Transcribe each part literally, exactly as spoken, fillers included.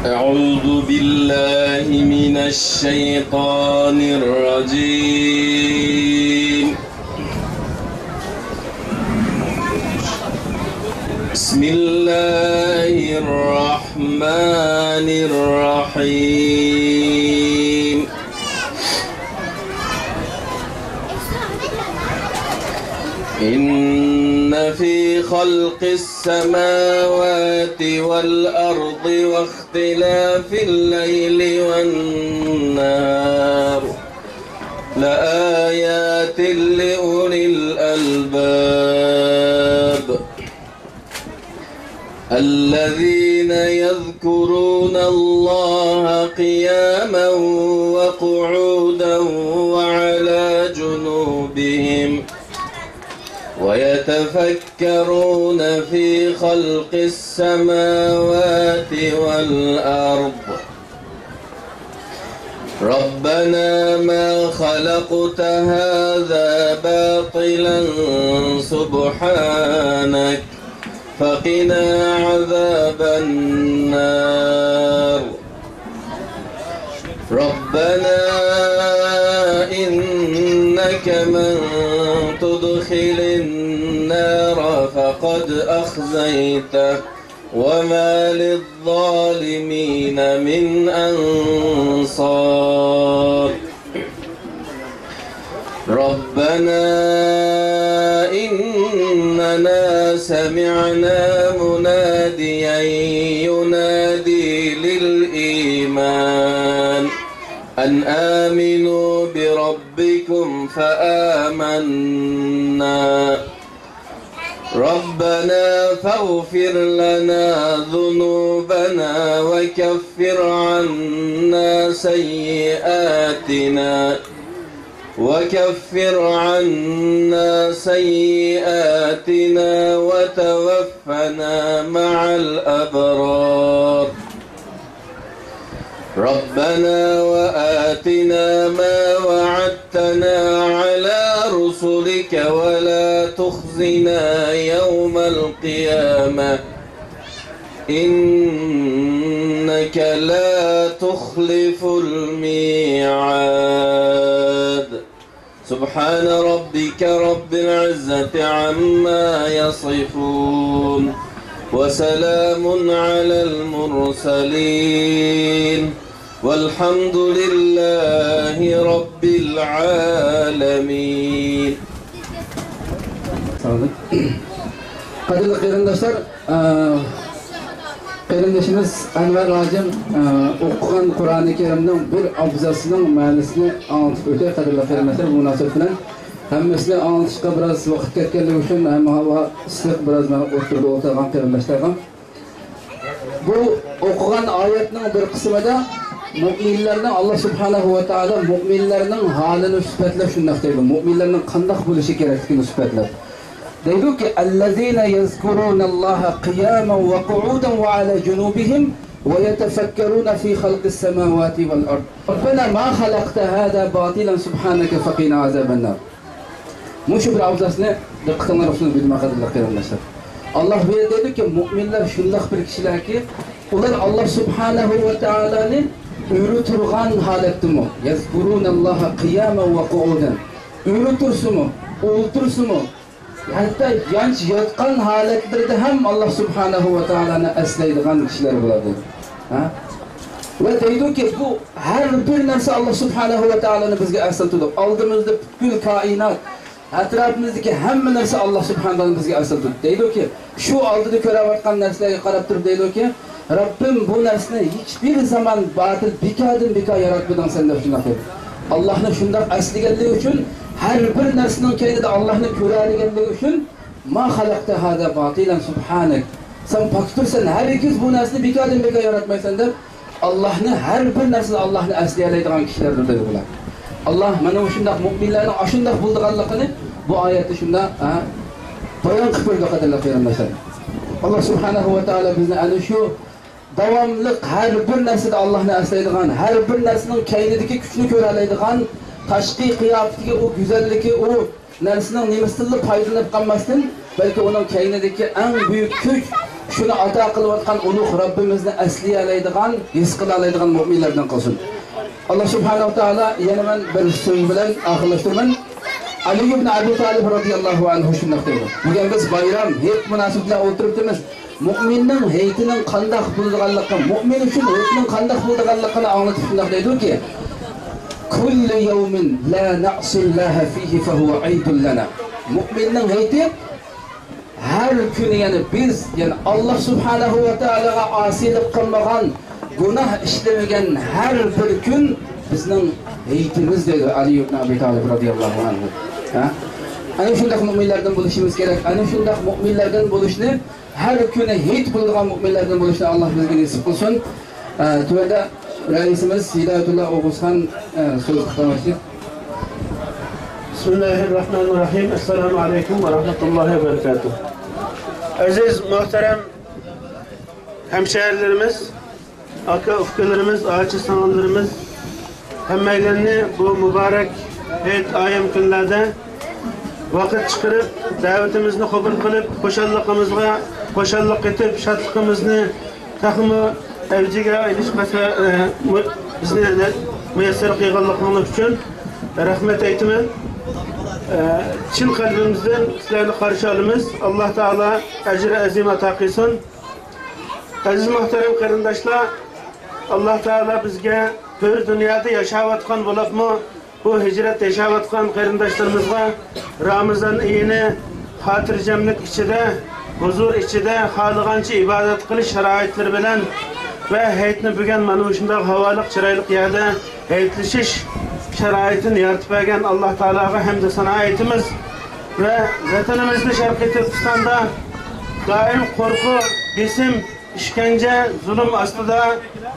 أعوذ بالله من الشيطان الرجيم. بسم الله الرحمن الرحيم. إن في خلق السماوات والأرض واختلاف الليل والنهار لآيات لأولي الألباب. الذين يذكرون الله قياما وقعودا وعلى جنوبهم ويتفكرون في خلق السماوات والأرض ربنا ما خلقت هذا باطلا سبحانك فقنا عذاب النار. ربنا إنك من تدخل النار فقد أخزيته وما للظالمين من أنصار. ربنا إننا سمعنا مناديا ينادي للإيمان أن آمنوا بربكم فآمنا. ربنا فاغفر لنا ذنوبنا وكفر عنا سيئاتنا وكفر عنا سيئاتنا وتوفنا مع الأبرار. ربنا وآتنا ما وعدتنا على رسلك ولا تخزنا يوم القيامة إنك لا تخلف الميعاد. سبحان ربك رب العزة عما يصفون وسلام على المرسلين والحمد لله رب العالمين. Sağ olun. Qadrli qarindoshlar, Aa, qarindoshimiz Anvar ھاجىم، aa، ئوقۇغان قۇرئانى كەرىمنىڭ بىر ئابزاسىنىڭ مەنىسىنى ئاڭلىتىپ ئۆتەي، قەدىرلىك قېرىنداشلار. بۇ مۇناسىۋەت بىلەن ھەممىسىنى ئاڭلىتىشقا بىراز ۋاقىت كەتكەنلىكى ئۈچۈن، ھەم ھاۋا ئىسسىق، بىراز مانا ئوتتۇرىدا ئولتۇرغان قېرىنداشلارغا. بۇ ئوقۇغان ئايەتنىڭ بىر قىسمىدا مۆمىنلەرنىڭ، ئاللا سۇبھانەھۇ ۋە تائالا مۆمىنلەرنىڭ ھالىنى سۈپەتلەپ شۇنداق دەيدۇ، مۆمىنلەرنىڭ قانداق بولۇشى كېرەكلىكىنى سۈپەتلەپ. دەيدۇكى، الذين يذكرون الله قياما وقعودا وعلى جنوبهم ويتفكرون في خلق السماوات والأرض ربنا ما خلقت هذا باطلا سبحانك فقنا عذاب النار. مۇشۇ بىر ئابزاسنى دىققىتىڭلار ئۈستىدە بىلدۈرمەي، قەدىرلىك قېرىنداشلار. ئاللا بۇ يەردە دەيدۇكى، مۆمىنلەر شۇنداق بىر كىشىلەركى، ئۇلار ئاللا سۇبھانەھۇ ۋە تائالانى ئۆرە تۇرغان ھالەتتىمۇ، يەزكۇرۇنەللاھە قىيامەن ۋە قۇئۇدەن، ئۆرە تۇرسىمۇ، ئولتۇرسىمۇ، ھەتتا يانچە ياتقان ھالەتلىرىدە ھەم ئاللا سۇبھانەھۇ ۋە تائالانى ئەسلەيدىغان كىشىلەر بۇلار دەيدۇ. ھە؟ ۋە دەيدۇكى، بۇ ھەر بىر نەرسە ئاللا سۇبھانەھۇ ۋە تائالانى بىزگە ئەسلىتىدۇ. ئالدىمىزدا پۈتكۈل كائىنات، ئەتراپىمىزدىكى ھەممە نەرسە ئاللا سۇبھانەھۇ ۋە تائالانى بىزگە ئەسلىتىدۇ. دەيدۇكى، شۇ ئالدىدا كۆرۈۋاتقان نەرسىلەرگە قاراپ تۇرۇپ دەيدۇكى، رەببىم، بۇ نەرسىنى ھېچبىر زامان باتىل، بىكاردىن بىكار ياراتمىدىڭ سەن دەپ شۇنداق دەيدۇ. ئاللانى شۇنداق ئەسلىگەنلىكى ئۈچۈن، ھەر بىر نەرسىنىڭ كەينىدە ئاللانى كۆرەلىگەنلىكى ئۈچۈن، ما خەلەقتە ھازا باتىلەن سۇبھانەك. سەن پاك تۇرسەن، ھەرگىز بۇ نەرسىنى بىكاردىن بىكار ياراتمايسەن دەپ، ئاللاھنى، ھەر بىر نەرسىدە ئاللاھنى ئەسلىيەلەيدىغان كىشىلەردۇر دەيدۇ بۇلار. ئاللاھ مانا مۇشۇنداق مۆمىنلەرنىڭ ئاشۇنداق بولىدىغانلىقىنى بۇ ئايەتتە شۇنداق، ھە، بايان قىلىپ بېرىدۇ، قەدىرلىك قېرىنداشلار. ئاللاھ سۇبھانەھۇ ۋە تائالا بىزنى ئەنە شۇ داۋاملىق ھەر بىر نەرسىدە ئاللاھنى ئەسلەيدىغان، ھەر بىر نەرسىنىڭ كەينىدىكى كۈچنى كۆرەلەيدىغان، تاشقى قىياپىتىگە، ئۇ گۈزەللىكى، ئۇ نەرسىنىڭ نېمىسىدىنلا پايدىلىنىپ قالماستىن، بەلكى ئۇنىڭ كەينىدىكى ئەڭ بۈيۈك كۈچ، شۇنى ئاتا قىلىۋاتقان ئۇلۇغ رەببىمىزنى ئەسلىيەلەيدىغان، ھېس قىلالايدىغان مۆمىنلەردىن قىلسۇن. ئاللا سۇبھانەھۇ ۋە تائالا، يەنە مەن بىر سۆز بىلەن ئاخىرلاشتۇرىمەن. ئەلى ئىبن ئەبى تالىب رازىياللاھۇ ئەنھۇ شۇنداق دەيدۇ. بۈگۈن بىز بايرام، ھېيت مۇناسىۋىتى بىلەن ئولتۇرۇپتىمىز. مۆمىننىڭ ھېيتىنىڭ قانداق بولىدىغانلىقى، مۆمىن ئۈچۈن ھېيتنىڭ قانداق بولىدىغانلىقىنى ئاڭلىتىپ شۇنداق دەيدۇكى، كل يوم لا نعصي الله فيه فهو عيد لنا. مۆمىننىڭ ھېيتى ھەر كۈنى، يەنى بىز، يەنى ئاللا سۇبھانەھۇ ۋە تائالاغا ئاسىيلىق قىلمىغان، گۇناھ ئىشلىمىگەن ھەر بىر كۈن بىزنىڭ ھېيتىمىز، دەيدۇ ئەلى ئىبن ئەبى تالىب رازىياللاھۇ ئەنھۇ. ھە؟ ئەنە شۇنداق مۆمىنلەردىن بولۇشىمىز كېرەك. ئەنە شۇنداق مۆمىنلەردىن بولۇشنى، ھەر كۈنى ھېيت بولىدىغان مۆمىنلەردىن بولۇشنى ئاللا بىزگە نېسىپ قىلسۇن. ئە، تۆۋەندە رەئىسىمىز ھىدايەتۇللا ئوغۇزخان، ئە، سۆز قىلماقچى. بىسمىللاھىررەھمانىررەھىم. ئەسسالامۇ ئەلەيكۇم ۋە رەھمەتۇللاھى ۋە بەرىكاتۇھ. ئەزىز، مۆھتەرەم ھەمشەھىرىلىرىمىز، ئاكا-ئۇكىلىرىمىز، ئاچا-سىڭىللىرىمىز، ھەممەيلەننى بۇ مۇبارەك ھېيت ئايەم كۈنلەردە ۋاقىت چىقىرىپ، دەۋىتىمىزنى قوبۇل قىلىپ، خۇشاللىقىمىزغا خۇشاللىق قېتىپ، شادلىقىمىزنى تېخىمۇ ئەۋجىگە ئېلىشقا سە-، ئە، مۇ-، بىزنى نە-، مۇيەسسەر قىلغانلىقىڭلار ئۈچۈن رەھمەت ئېيتىمەن. ئە، چىن قەلبىمىزدىن سىلەرنى قارشى ئالىمىز. ئاللا تائالا ئەجرى ئەزىم ئاتا قىلسۇن. ئەزىز مۆھتەرەم قېرىنداشلار، ئاللا تائالا بىزگە تۆر دۇنيادا ياشاۋاتقان بولۇپمۇ، بۇ ھىجرەت ياشاۋاتقان قېرىنداشلىرىمىزغا رامىزان ئېيىنى خاتىرجەملىك ئىچىدە، ھۇزۇر ئىچىدە، خالىغانچە ئىبادەت قىلىش شارائىتلىرى بىلەن ۋە ھېيتنى بۈگۈن مانا مۇشۇنداق ھاۋالىق، چىرايلىق يەردە ھېيتلىشىش شارائىتىنى يارىتىپ بەرگەن ئاللا تائالاغا ھەمدۇ سانا ئېيتىمىز ۋە ۋەتىنىمىزدە، شەرقىي تۈركىستاندا دائىم قورقۇ، بېسىم، ئىشكەنجە، زۇلۇم ئاستىدا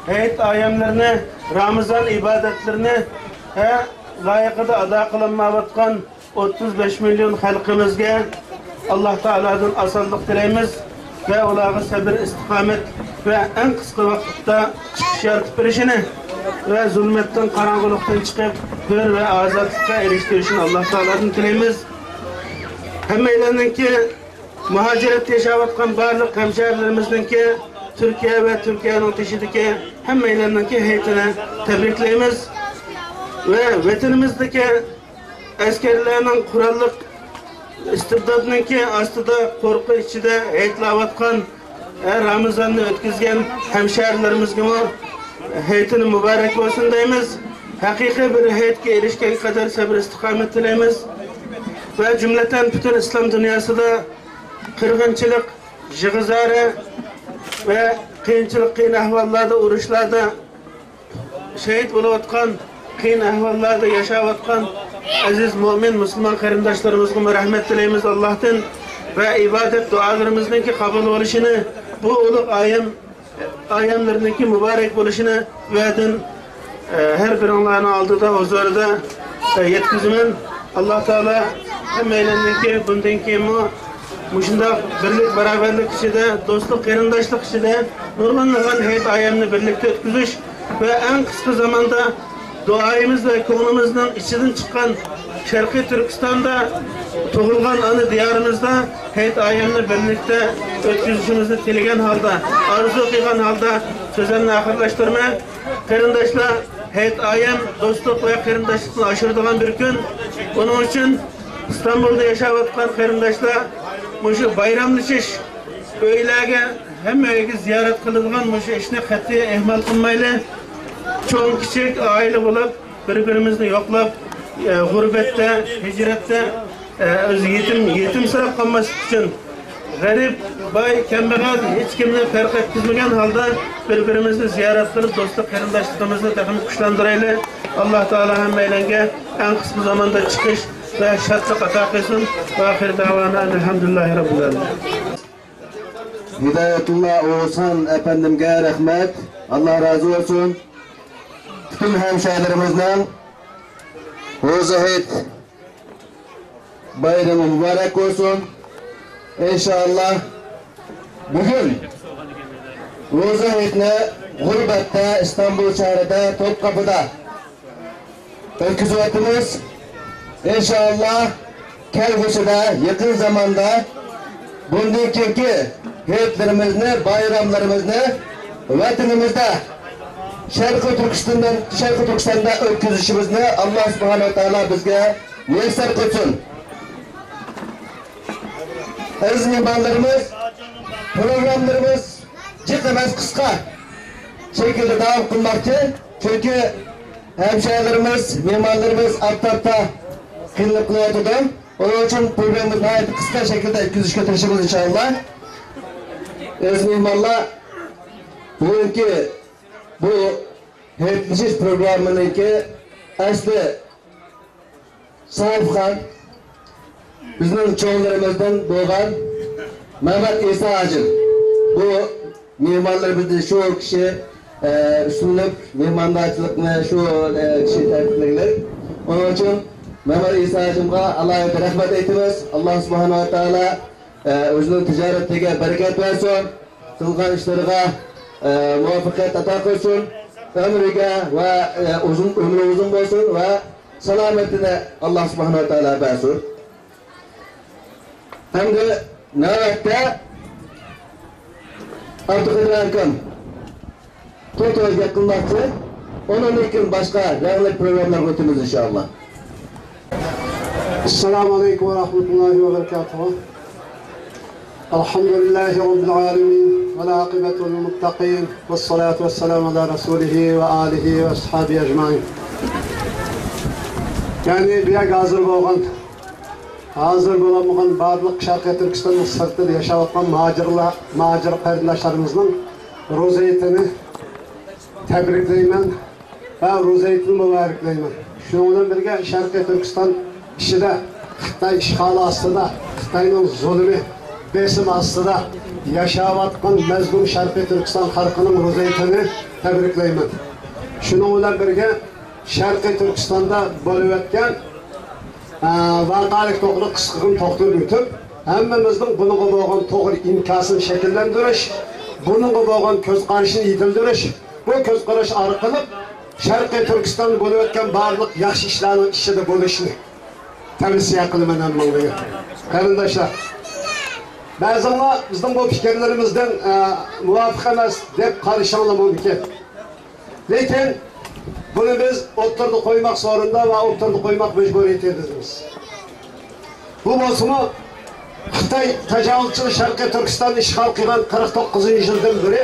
ھېيت ئايەملىرىنى، رامىزان ئىبادەتلىرىنى ھە، لايىقىدا ئادا قىلالمايۋاتقان ئوتتۇز بەش مىليون خەلقىمىزگە ئاللا تائالادىن ئاسانلىق تىلەيمىز ۋە ئۇلارغا سەبىر، ئىستىقامەت ۋە ئەڭ قىسقا ۋاقىتتا چىقىش يارىتىپ بېرىشىنى ۋە زۇلمەتتىن، قاراڭغۇلۇقتىن چىقىپ، ھۆر ۋە ئازادلىققا ئېرىشتۈرۈشىنى ئاللا تائالادىن تىلەيمىز. ھەممەيلەننىڭكى مۇھاجىرەتتە ياشاۋاتقان بارلىق ھەمشەھىرىلىرىمىزنىڭكى، تۈركىيە ۋە تۈركىيەنىڭ تېشىدىكى ھەممەيلەننىڭكى ھېيتىنى تەبرىكلەيمىز ۋە ۋەتىنىمىزدىكى ئەسكەرلەرنىڭ قوراللىق ئىستىبداتنىڭكى ئاستىدا قورقۇ ئىچىدە ھېيتلاۋاتقان، ھە، رامىزاننى ئۆتكۈزگەن ھەمشەھىرىلىرىمىزگىمۇ ھېيتىنى مۇبارەك بولسۇن دەيمىز. ھەقىقىي بىر ھېيتقا ئېرىشكەنگە قەدەر سەبر، ئىستىقامەت تىلەيمىز ۋە جۈملىدىن پۈتۈن ئىسلام دۇنياسىدا قىرغىنچىلىق، يىغا-زارە ۋە قىيىنچىلىق، قىيىن ئەھۋاللاردا، ئۇرۇشلاردا شېھىت بولۇۋاتقان، قىيىن ئەھۋاللاردا ياشاۋاتقان ئەزىز مۆمىن مۇسۇلمان قېرىنداشلىرىمىزغىمۇ رەھمەت تىلەيمىز ئاللاھتىن ۋە ئىبادەت دۇئالىرىمىزنىڭكى قوبۇل بولۇشىنى، بۇ ئۇلۇغ ئايەم ئايەملىرىنىڭكى مۇبارەك بولۇشىنى ۋەدىن، ئە، ھەر بىرىڭلارنىڭ ئالدىدا، ھۇزۇرىدا، ئە، يەتكۈزىمەن. ئاللا تائالا ھەممەيلەننىڭكى بۇندىن كېيىنمۇ مۇشۇنداق بىرلىك، باراۋەرلىك ئىچىدە، دوستلۇق، قېرىنداشلىق ئىچىدە نۇرغۇنلىغان ھېيت ئايەمنى بىرلىكتە ئۆتكۈزۈش ۋە ئەڭ قىسقا زاماندا دۇئايىمىز ۋە كۆڭلىمىزنىڭ ئىچىدىن چىققان شەرقىي تۈركىستاندا، تۇغۇلغان ئانا دىيارىمىزدا ھېيت ئايەمنى بىرلىكتە ئۆتكۈزۈشىمىزنى تىلىگەن ھالدا، ئارزۇ قىلغان ھالدا سۆزۈمنى ئاخىرلاشتۇرىمەن. قېرىنداشلار، ھېيت ئايەم دوستلۇق ۋە قېرىنداشلىقنى ئاشۇرىدىغان بىر كۈن. ئۇنىڭ ئۈچۈن ئىستانبۇلدا ياشاۋاتقان قېرىنداشلار مۇشۇ بايراملىشىش، ئۆيلەرگە، ھەممە ئۆيگە زىيارەت قىلىدىغان مۇشۇ ئىشنى قەتئىي ئېھمال قىلمايلى. چوڭ كىچىك ئائىلە بولۇپ، بىر-بىرىمىزنى يوقلاپ، ئە، غۇربەتتە، ھىجرەتتە، ئە، ئۆز يېتىم، يېتىمسىراپ قالماسلىق ئۈچۈن، غەرىب، باي، كەمبەغەل، ھېچكىمنى پەرق ئەتكۈزمىگەن ھالدا بىر-بىرىمىزنى زىيارەت قىلىپ، دوستلۇق قېرىنداشلىقىمىزنى تېخىمۇ كۈچلەندۈرەيلى. ئاللا تائالا ھەممەيلەنگە ئەڭ قىسقا زاماندا چىقىش ۋە شادلىق ئاتا قىلسۇن. ۋە ئاخىر دەۋانا ئەلھەمدۇلىللاھى رەببىل ئالەمىن. ھىدايەتۇللا ئوغۇزخان ئەپەندىمگە رەھمەت، ئاللا رازى بولسۇن. پۈتۈن ھەمشەھىرىمىزنىڭ روزا ھېيت بايرىمى مۇبارەك بولسۇن. ئىنشائاللا، بۈگۈن روزا ھېيتنى غۇربەتتە، ئىستانبۇل شەھىرىدە، توپقاپىدا ئۆتكۈزۈۋاتىمىز. ئىنشائاللا، كەلگۈسىدە، يېقىن زاماندا بۇندىن كېيىنكى ھېيتلىرىمىزنى، بايراملىرىمىزنى ۋەتىنىمىزدە، شەرقىي تۈركىستاندا، شەرقىي تۈركىستاندا ئۆتكۈزۈشىمىزنى ئاللا سۇبھانەھۇ ۋە تائالا بىزگە مۇيەسسەر قىلسۇن. ئەزىز مېھمانلىرىمىز، پروگراممىلىرىمىز جىق ئەمەس، قىسقا شەكىلدە داۋام قىلماقچى. چۈنكى ھەمشەھەرلىرىمىز، مېھمانلىرىمىز ئارتا-ئارتا قىينىلىپ قېلىۋاتىدۇ. ئۇنىڭ ئۈچۈن پروگراممىمىزنى ناھايىتى قىسقا شەكىلدە ئۆتكۈزۈشكە تىرىشىمىز، ئىنشائاللا. ئەزىز مېھمانلار، بۈگۈنكى بۇ ھېيتلىشىش پروگراممىنىڭكى ئەسلى ساھىبخان، بىزنىڭ چوڭلىرىمىزدىن بولغان مەمەت ئىسا ھاجىم. بۇ مېھمانلىرىمىزدىن شۇ كىشى، ئە، ئۈستۈنلۈك مېھماندارچىلىقنى شۇ، ئە، كىشى تەرتىپلىگەن. ئۇنىڭ ئۈچۈن مەمەت ئىسا ھاجىمغا ئالاھىدە رەھمەت ئېيتىمىز. ئاللا سۇبھانەھۇ ۋە تائالا، ئە، ئۆزىنىڭ تىجارىتىگە بەرىكەت بەرسۇن، قىلغان ئىشلىرىغا، ئە، مۇۋەپپەقىيەت ئاتا قىلسۇن، ئۆمرىگە ۋە، ئە، ئۇزۇن، ئۆمرى ئۇزۇن بولسۇن ۋە سالامەتلىكنى ئاللا سۇبھانەھۇ ۋە تائالا بەرسۇن. ئەمدى نۆۋەتتە ئابدۇقادىر ئاكام توي توي گەپ قىلماقچى. ئۇنىڭدىن كېيىن باشقا رەڭلىك پروگراممىلارغا ئۆتىمىز، ئىنشائاللا. السلام عليكم ورحمة الله وبركاته. الحمد لله رب العالمين، والعاقبة للمتقين، والصلاة والسلام على رسوله وآله وأصحابه أجمعين. يەنى بۇ يەرگە ھازىر بولغان، ھازىر بولالمىغان بارلىق شەرقىي تۈركىستاننىڭ سىرتىدا ياشاۋاتقان مۇھاجىرلار، مۇھاجىر قېرىنداشلىرىمىزنىڭ روزا ھېيتىنى تەبرىكلەيمەن ۋە روزا ھېيتىنى مۇبارەكلەيمەن. شۇنىڭ بىلەن بىرگە، شەرقىي تۈركىستان ئىچىدە خىتاي ئىشغالى ئاستىدا، خىتاينىڭ زۇلۇمى، بېسىمى ئاستىدا ياشاۋاتقان مەزلۇم شەرقىي تۈركىستان خەلقىنىڭ روزا ھېيتىنى تەبرىكلەيمەن. شۇنىڭ بىلەن بىرگە، شەرقىي تۈركىستاندا بولۇۋەتكەن ئە، ۋەقەلىك توغرىلىق قىسقىغىنە توختىلىپ ئۆتۈپ، ھەممىمىزنىڭ بۇنىڭغا بولغان توغرا ئىنكاسىنى شەكىللەندۈرۈش، بۇنىڭغا بولغان كۆز قارىشىنى يېتىلدۈرۈش، بۇ كۆز قاراش ئارقىلىق شەرقىي تۈركىستاندا بولۇۋەتكەن بارلىق ياخشى ئىشلارنىڭ ئىچىدە بولۇشنى تەۋسىيە قىلىمەن ھەممىڭلارغا. قېرىنداشلار، بەزىڭلار بىزنىڭ بۇ پىكىرلىرىمىزدىن، ئە، مۇۋاپىق ئەمەس دەپ قارىشىڭلار مۇمكىن. لېكىن بۇنى بىز ئوتتۇرىدا قويماق سورۇندا ۋە ئوتتۇرىدا قويماق مەجبۇرىيىتىدىمىز. بۇ بولسىمۇ، خىتاي تاجاۋۇزچىلىق شەرقىي تۈركىستاننى ئىشغال قىلغان قىرىق توققۇزىنچى يىلدىن بېرى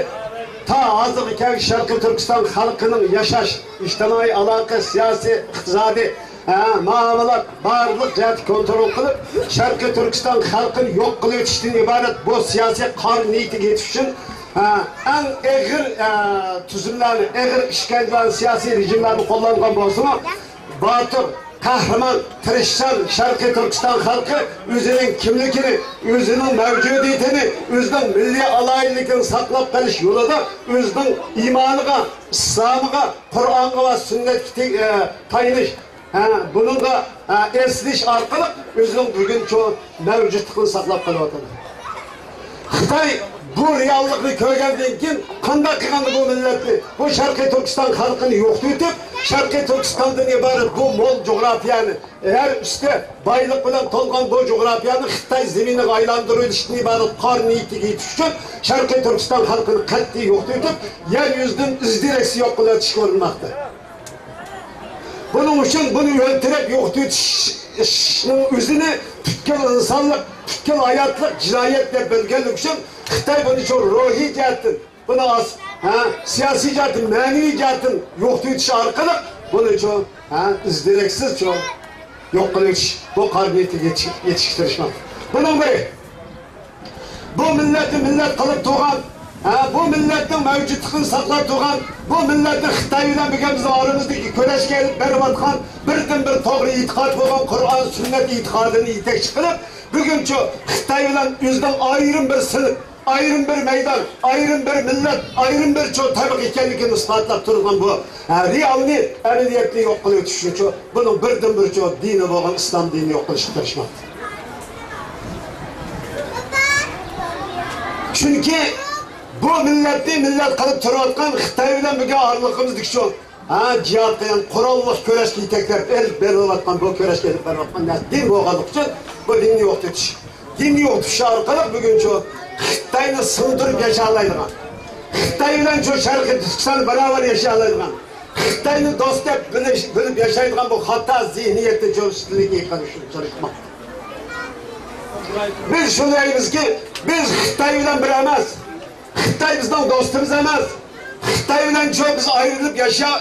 تا ھازىرغا كەلگۈچە شەرقىي تۈركىستان خەلقىنىڭ ياشاش، ئىجتىمائىي ئالاقە، سىياسىي، ئىقتىسادىي، ھە، مۇئامىلات بارلىق جەھەتتە كونترول قىلىپ، شەرقىي تۈركىستان خەلقىنى يوق قىلىۋېتىشتىن ئىبارەت بۇ سىياسىي قارا نىيىتىگە يېتىش ئۈچۈن، ھە، ئەڭ ئېغىر، ھە، تۈزۈملەرنى، ئېغىر ئىشكەنجىلەرنى، سىياسىي رېجىملارنى قوللانغان بولسىمۇ، باتۇر، قەھرىمان، تىرىشچان شەرقىي تۈركىستان خەلقى ئۆزىنىڭ كىملىكىنى، ئۆزىنىڭ مەۋجۇدىيىتىنى، ئۆزىنىڭ مىللىي ئالاھىدىلىكىنى ساقلاپ قېلىش يولىدا ئۆزىنىڭ ئىمانىغا، ئىسلامىغا، قۇرئانغا ۋە سۈننەتكە تى-، ئە، تايىنىش، ھە، بۇنىڭغا، ھە، ئېسىلىش ئارقىلىق ئۆزىنىڭ بۈگۈنكى مەۋجۇتلۇقىنى ساقلاپ قېلىۋاتىدۇ. خىتاي بۇ رېئاللىقنى كۆرگەندىن كېيىن قانداق قىلغاندا بۇ مىللەتنى، بۇ شەرقىي تۈركىستان خەلقىنى يوقىتىۋېتىپ، شەرقىي تۈركىستاندىن ئىبارەت بۇ مول جۇغراپىيەنى، ھەر ئۈستى بايلىق بىلەن تولغان بۇ جۇغراپىيەنى خىتاي زېمىنىغا ئايلاندۇرۇۋېتىشتىن ئىبارەت قارا نىيىتىگە يېتىش ئۈچۈن شەرقىي تۈركىستان خەلقىنى قەتئىي يوقىتىۋېتىپ، يەر يۈزىدىن ئىز-دېرەكسىز يوق قىلىۋېتىشكە ئۇرۇنماقتا. بۇنىڭ ئۈچۈن بۇنى ئۆلتۈرۈپ يوقىتىۋېتىشنىڭ ئۆزىنى پۈتكۈل ئىنسانلىق، پۈتكۈل ھاياتلىق جىنايەت دەپ بىلگەنلىكى ئۈچۈن خىتاي بۇنى شۇ روھىي جەھەتتىن، بۇنى ئاس-، ھە، سىياسىي جەھەتتىن، مەنىۋى جەھەتتىن يوقىتىۋېتىش ئارقىلىق بۇنى شۇ، ھە، ئىز-دېرەكسىز شۇ يوق قىلىۋېتىش، بۇ قارا نىيىتىگە يېتىش-، يېتىشكە تىرىشماقتا. بۇنىڭ بىرى. بۇ مىللەتنى مىللەت قىلىپ تۇرغان، ھە، بۇ مىللەتنىڭ مەۋجۇتلۇقىنى ساقلاپ تۇرغان، بۇ مىللەتنى خىتاي بىلەن بۈگۈن بىزنىڭ ئارىمىزدىكى كۈرەشكە ئېلىپ بېرىۋاتقان بىردىنبىر توغرا ئېتىقاد بولغان قۇرئان سۈننەت ئېتىقادىنى يېتەكچى قىلىپ، بۈگۈنچۇ خىتاي بىلەن ئۆزىنىڭ ئايرىم بىر سىنىپ، ئايرىم بىر مەيدان، ئايرىم بىر مىللەت، ئايرىم بىر چوڭ تەبىقە ئىكەنلىكىنى ئىسپاتلاپ تۇرغان بۇ، ھە، رېئالنى، ئەمەلىيەتنى يوق قىلىۋېتىش ئۈچۈن بۇنىڭ بىردىنبىر چوڭ دىنى بولغان ئىسلام دىنىنى يوق قىلىشقا تىرىشماقتا. چۈنكى بۇ مىللەتنى مىللەت قىلىپ تۇرۇۋاتقان خىتاي بىلەن بۈگۈن ئارىلىقىمىزدىكى شۇ، ھە، جىھاد قىلغان قوراللىق كۈرەشكە يېتەكلەپ ئېلىپ بېرىلىۋاتقان، بۇ كۈرەشكە ئېلىپ بېرىلىۋاتقان نەرسە دىن بولغانلىقى ئۈچۈن بۇ دىننى يوقىتىش. دىننى يوقىتىش ئارقىلىق بۈگۈنچۇ خىتاينى سىڭدۈرۈپ ياشالايدىغان، خىتاي بىلەن شۇ شەرقىي تۈركىستان باراۋەر ياشالايدىغان، خىتاينى دوست دەپ بىلىش، بىلىپ ياشايدىغان بۇ خاتا زېھنىيەتنى چۆرۈشتىن يىقىلىشىمىز كېرەك. بىز شۇنى دەيمىزكى، بىز خىتاي بىلەن بىر ئەمەس. خىتاي بىزنىڭ دوستىمىز ئەمەس. خىتاي بىلەن چۇ بىز ئايرىلىپ ياشا-،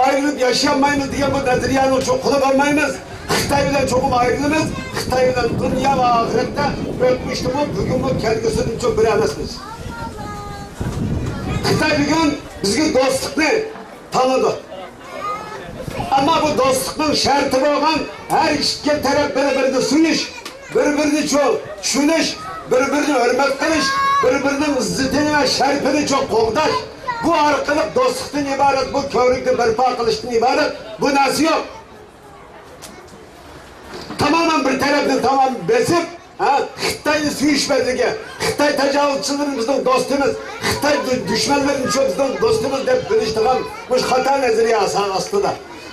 ئايرىلىپ ياشىيالمايمىز دېگەن بۇ نەزەرىيەنىڭ چوققىلى بولمايمىز. خىتاي بىلەن چوقۇم ئايرىلىمىز. خىتاي بىلەن دۇنيا ۋە ئاخىرەتتە ئۆتمۈشتىمۇ، بۈگۈنمۇ، كەلگۈسىدىمۇ بىر ئەمەسمىز. خىتاي بۈگۈن بىزگە دوستلۇقنى تاللىدى. ئەمما بۇ دوستلۇقنىڭ شەرتى بولغان ھەر ئىككى تەرەپ بىر-بىرىنى سۆيۈش، بىر-بىرىنى چوڭ چۈشىنىش، بىر-بىرىنى ھۆرمەت قىلىش، بىر-بىرىنىڭ ئىززىتىنى ۋە شەرىپىنى چوڭ قوغداش. بۇ ئارقىلىق دوستلۇقتىن ئىبارەت، بۇ كۆۋرۈكنى بەرپا قىلىشتىن ئىبارەت بۇ نەرسە يوق. تامامەن بىر تەرەپنى تامام بېسىپ، ھە، خىتاينى سۆيۈش بەدىلىگە، خىتاي تاجاۋۇزچىلىرى بىزنىڭ دوستىمىز، خىتاي دۈ-، دۈشمەنلىرىمۇ بىزنىڭ دوستىمىز دەپ بىلىشىدىغان مۇشۇ خاتا نەزەرىيە ئاسا-، ئاستىدا.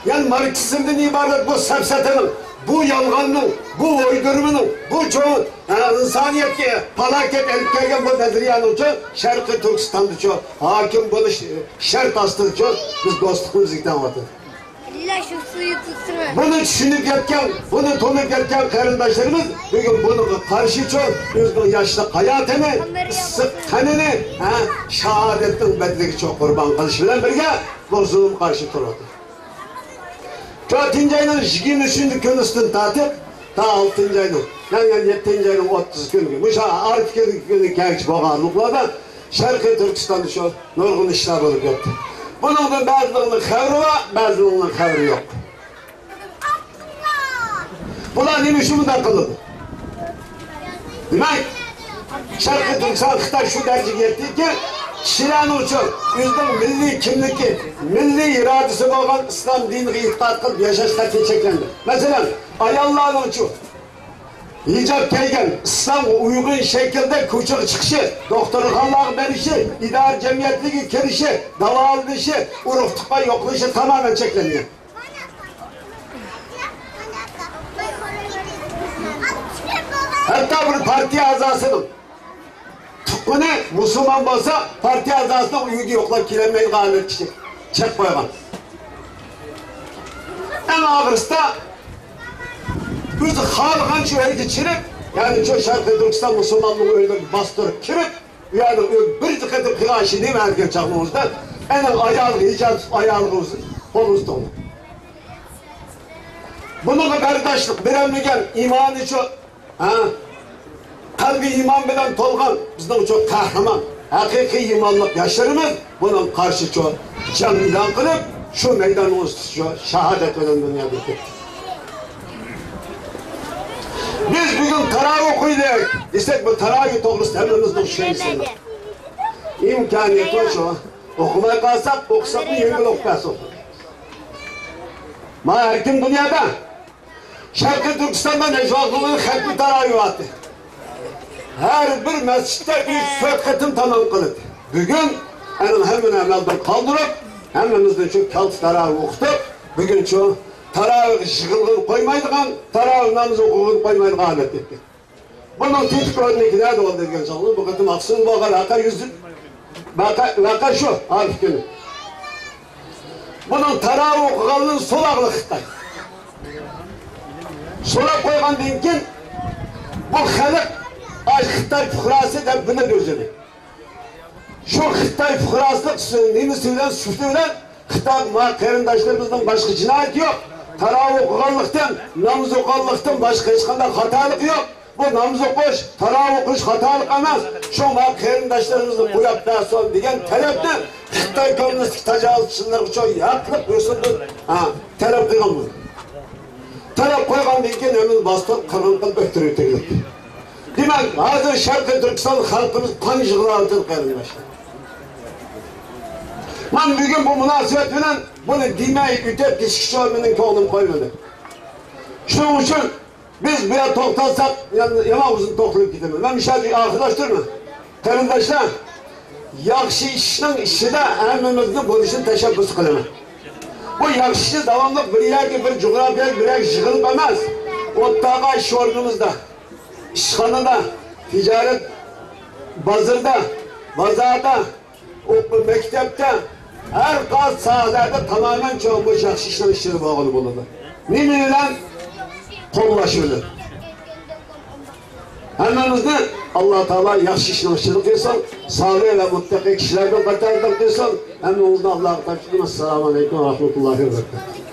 يەنى ماركسىزمدىن ئىبارەت بۇ سەپسەتىنىڭ، بۇ يالغاننىڭ، بۇ ئويدۇرمىنىڭ، بۇ چوڭ، ھە، ئىنسانىيەتكە پالاكەت ئېلىپ كەلگەن بۇ نەزەرىيەنىڭچۇ شەرقىي تۈركىستاندىچۇ ھاكىم بولۇش شەرت ئاستىدىچۇ بىز دوستلۇقنى بىزگە تەڭ ئاتىدۇ. بۇنى چۈشىنىپ يەتكەن، بۇنى تونۇپ يەتكەن قېرىنداشلىرىمىز بۈگۈن بۇنىڭغا قارشىچۇ ئۆزىنىڭ ياشلىق ھاياتىنى، ئىسسىق قېنىنى، ھە، شاھادەتنىڭ بەدىلىگىچۇ قۇربان قىلىش بىلەن بىرگە بۇ زۇلۇمغا قارشى تۇرۇۋاتىدۇ. تۆتىنچى ئاينىڭ يىگىرمە ئۈچىنچى كۈنىسىدىن تارتىپ تا ئالتىنچى ئاينىڭ، يەنى يەتتىنچى ئاينىڭ ئوتتۇز كۈنىگە، مۇشۇ ئارپا كۈنى، كۈنى كەچ بولغانلىقلاردا شەرقىي تۈركىستاندا شۇ نۇرغۇن ئىشلار بولۇپ ئۆتتى. بۇنىڭدىن بەزىلىرىنىڭ خەۋىرى بار، بەزىلىرىنىڭ خەۋىرى يوق. بۇلار نېمە ئۈچۈن بۇنداق قىلىدۇ؟ دېمەك، شەرقىي تۈركىستان خىتاي شۇ دەرىجىگە يەتتىكى، كىشىلەرنىڭ ئۈچۈن ئۆزىنىڭ مىللىي كىملىكى، مىللىي ئىرادىسى بولغان ئىسلام دىنىغا ئېتىقاد قىلىپ ياشاش قەتئىي چەكلەندى. مەسىلەن، ئاياللارنىڭچۇ؟ ھىجاب كىيگەن، ئىسلامغا ئۇيغۇن شەكىلدە كوچىغا چىقىشى، دوختۇرخانىلارغا بېرىشى، ئىدارە جەمئىيەتلىرىگە كىرىشى، داۋالىنىشى، ئۇرۇق-تۇغقان يوقلىشى تامامەن چەكلەنگەن. ھەتتا بىر پارتىيە ئەزاسىنىڭ تۇغقىنى مۇسۇلمان بولسا، پارتىيە ئەزاسىنىڭ ئۆيىگە يوقلاپ كېلەلمەيدىغان ھالەتكە چەك قويغان. ئەڭ ئاخىرسىدا ئۆزى خالىغانچە ئۆيگە چىرىپ، يەنى شۇ شەرقىي تۈركىستان مۇسۇلمانلىرىنىڭ ئۆيلىرىگە باستۇرۇپ كىرىپ، ئۇ يەردە ئۆي بىر قېتىم قىلغان ئىشى نېمە دېگەن چاغنىڭىزدا، ئەنە ئايالىغا ھىجاب تۇتۇپ، ئايالىغا ئۇزۇن قول ئۇزىتىدۇ. بۇنىڭغا بەرداشلىق بېرەلمىگەن ئىمانى شۇ، ھە؟ قەلبى ئىمان بىلەن تولغان بىزنىڭ شۇ قەھرىمان، ھەقىقىي ئىمانلىق ياشلىرىمىز بۇنىڭغا قارشى شۇ جەڭ ئېلان قىلىپ، شۇ مەيداننىڭ ئۈستىدە شۇ شاھادەت بىلەن دۇنيادىن كەتتى. بىز بۈگۈن تاراۋىھ ئوقۇيلى دېسەك، بۇ تاراۋىھ توغرىسىدا ھەممىمىزنىڭ چۈشەنچىسى بار. ئىمكانىيىتى شۇ. ئوقۇماي قالساق، ئوقۇساقمۇ يەنە ئوقۇپ بەرسۇن. مانا ھەر كىم دۇنيادا شەرقىي تۈركىستاندا نەجۋا قىلغان خەتمە تاراۋىھ بارتى. ھەر بىر مەسچىتتە ئۈچ تۆت قېتىم تامام قىلىدۇ. بۈگۈن ئەنە ھەممىنى ئەمەلدىن قالدۇرۇپ، ھەممىمىزنى شۇ كالتە تاراۋىھ ئوقۇتۇپ، بۈگۈن شۇ تاراۋىھقا يىغىلغىلى قويمايدىغان، تاراۋىھ نامىزى ئوقۇغىلى قويمايدىغان ھالەتكە يەتكەن. بۇنىڭ تېتىپ ئۆرنىكى نەدە بولدى دېگەن چاغدا، بۇ قېتىم ئاقسۇدا بولغان ۋەقە يۈز، ۋەقە، ۋەقە شۇ، ئارىف كۈنى. بۇنىڭ تاراۋىھ ئوقۇغانلىرىنى سوراغلى خىتاي. سوراپ قويغاندىن كېيىن، بۇ خەلق ئاش خىتاي پۇقراسى دەپ بىلىدۇ ئۆزىنى. شۇ خىتاي پۇقراسىلىق سۈ-، نېمىسى بىلەن، سۈپىتى بىلەن خىتاي، ما قېرىنداشلىرىمىزنىڭ باشقا جىنايىتى يوق. تاراۋىھ ئوقۇغانلىقتىن، نامىز ئوقۇغانلىقتىن باشقا ھېچقانداق خاتالىق يوق. بۇ نامىز ئوقۇش، تاراۋىھ ئوقۇش خاتالىق ئەمەس. شۇڭا قېرىنداشلىرىمىزنى قويۇپ بەرسۇن دېگەن تەلەپنى خىتاي كوممۇنىستىك تاجاۋۇزچىلىرىغىچۇ ھەقلىق بولسۇن دەپ، ھە، تەلەپ قىلغان بۇ. تەلەپ قويغاندىن كېيىن ھەممىنى باستۇرۇپ قىرغىن قىلىپ ئۆلتۈرۈۋېتەيلى. دېمەك، ھازىر شەرقىي تۈركىستان خەلقىمىز قان يىغلاۋاتىدۇ، قېرىنداشلار. مەن بۈگۈن بۇ مۇناسىۋەت بىلەن بۇنى دېمەي ئۆتۈپ كېتىشكىچۇ مېنىڭ كۆڭلۈم قويمىدى. شۇنىڭ ئۈچۈن بىز بۇ يەردە توختالساق، يا-، يامان ئۇزۇن توختىلىپ كېتىمىز. مەن مۇشۇ يەردە ئاخىرلاشتۇرىمەن. قېرىنداشلار، ياخشى ئىشنىڭ ئىچىدە ھەممىمىزنى بولۇشىنى تەشەببۇس قىلىمەن. بۇ ياخشى ئىشنى داۋاملىق بىر يەرگە، بىر جۇغراپىيەگە، بىر يەرگە يىغىلىپ ئەمەس، ئوتتاغا، ئىش ئورنىمىزدا، ئىشخانىدا، تىجارەت بازىردا، بازاردا، ئوقۇ-، مەكتەپتە، ھەر قايسى ساھەلەردە تامامەن چوڭ بولۇش ياخشى ئىشنىڭ ئىچىدە بولغىلى بولىدۇ. نېمە بىلەن؟ قوللاش بىلەن. ھەممىمىزنى ئاللا تائالا ياخشى ئىشنىڭ ئىچىدە قىلسۇن، سالىھ ۋە مۇتتەقىي كىشىلەرنىڭ قاتارىدا قىلسۇن. ھەممىڭلارنى ئاللاغا تاپشۇردۇم. ئەسسالامۇ ئەلەيكۇم ۋە رەھمەتۇللاھى ۋە بەرىكاتۇھ.